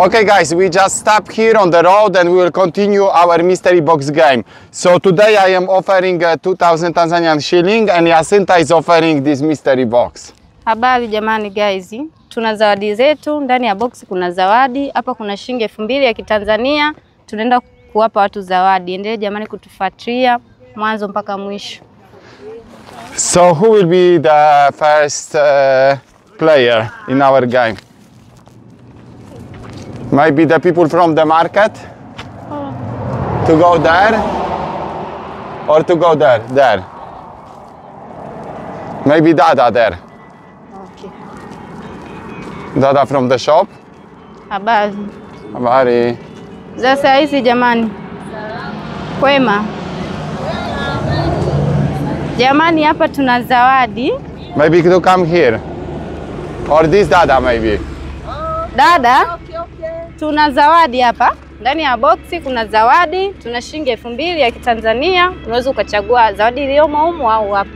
Okay guys, we just stop here on the road and we will continue our mystery box game. So today I am offering 2000 Tanzanian shilling and Jacinta is offering this mystery box. Habari jamani guys, tuna zawadi zetu ndani ya box. Kuna zawadi hapa, kuna shilingi 2000 ya Kitanzania. Tunaenda kuwapa watu zawadi. Endelee jamani kutufuatilia mwanzo mpaka mwisho. So who will be the first player in our game? Maybe the people from the market? To go there? Or to go there? There. Maybe Dada there. Okay. Dada from the shop. Habari. Habari. Sasa hizi jamani. Kwema. Jamani hapa tuna zawadi. Maybe to come here. Or this Dada maybe. Dada. Okay, okay. Tuna zawadi hapa. Ndani ya boxi kuna zawadi, tuna shilingi 2000 ya Kitanzania. Unaweza ukachagua zawadi iliyomo humu au hapa.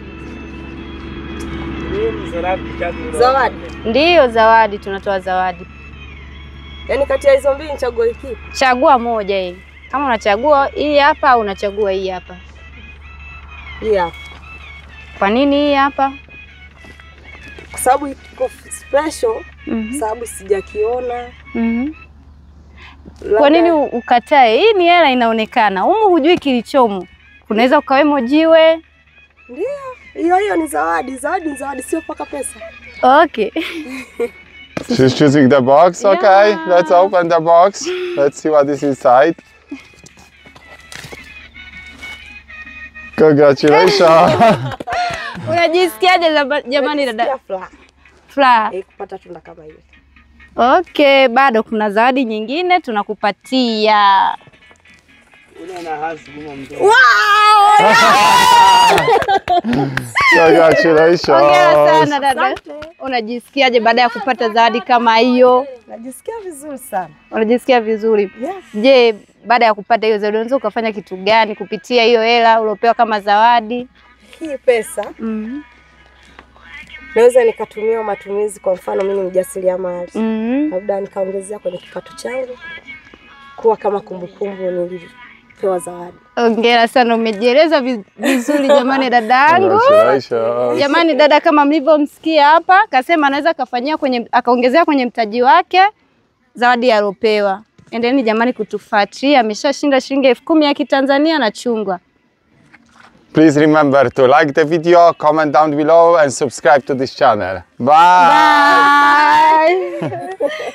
Zawadi. Ndiyo zawadi, tunatoa zawadi. Yaani kati ya hizo mbili nichague ipi? Chagua moja hii. Kama unachagua hii hapa au unachagua hii hapa? Hii hapa. Kwa nini hii hapa? Kwa sababu iko special, sababu sijakiona. Kwa nini ukatae? Hii ni hela inaonekana. Humu hujui kilichomo. Kunaweza ukawemo jiwe. Ndio, hiyo hiyo ni zawadi, zawadi ni zawadi, sio paka pesa. Okay. She's choosing the box. Okay, yeah. Let's open the box. Let's see what is inside. Congratulations. Unajisikiaje jamani dada? Furaha. Kupata tunda kama hiyo. Okay, bado kuna zawadi nyingine tunakupatia. Wow! Congratulations. Hongera sana dada. Unajisikiaje baada ya kupata zawadi kama hiyo? Najisikia vizuri sana. Unajisikia vizuri? Yes. Je, baada ya kupata hiyo zawadi unaweza ukafanya kitu gani kupitia hiyo hela uliopewa kama zawadi? Hii pesa naweza nikatumia matumizi. Kwa mfano mimi ni mjasiriamali. Labda nikaongezea kwenye kipato changu kuwa kama kumbukumbu nilipewa zawadi. Hongera sana, umejieleza vizuri jamani dadangu. Jamani dada, kama mlivyomsikia hapa, kasema anaweza kafanyia kwenye akaongezea kwenye mtaji wake zawadi aliyopewa. Endeni jamani kutufuatilia, ameshashinda shilingi 10,000 ya Kitanzania na chungwa. Please remember to like the video, comment down below and subscribe to this channel. Bye. Bye.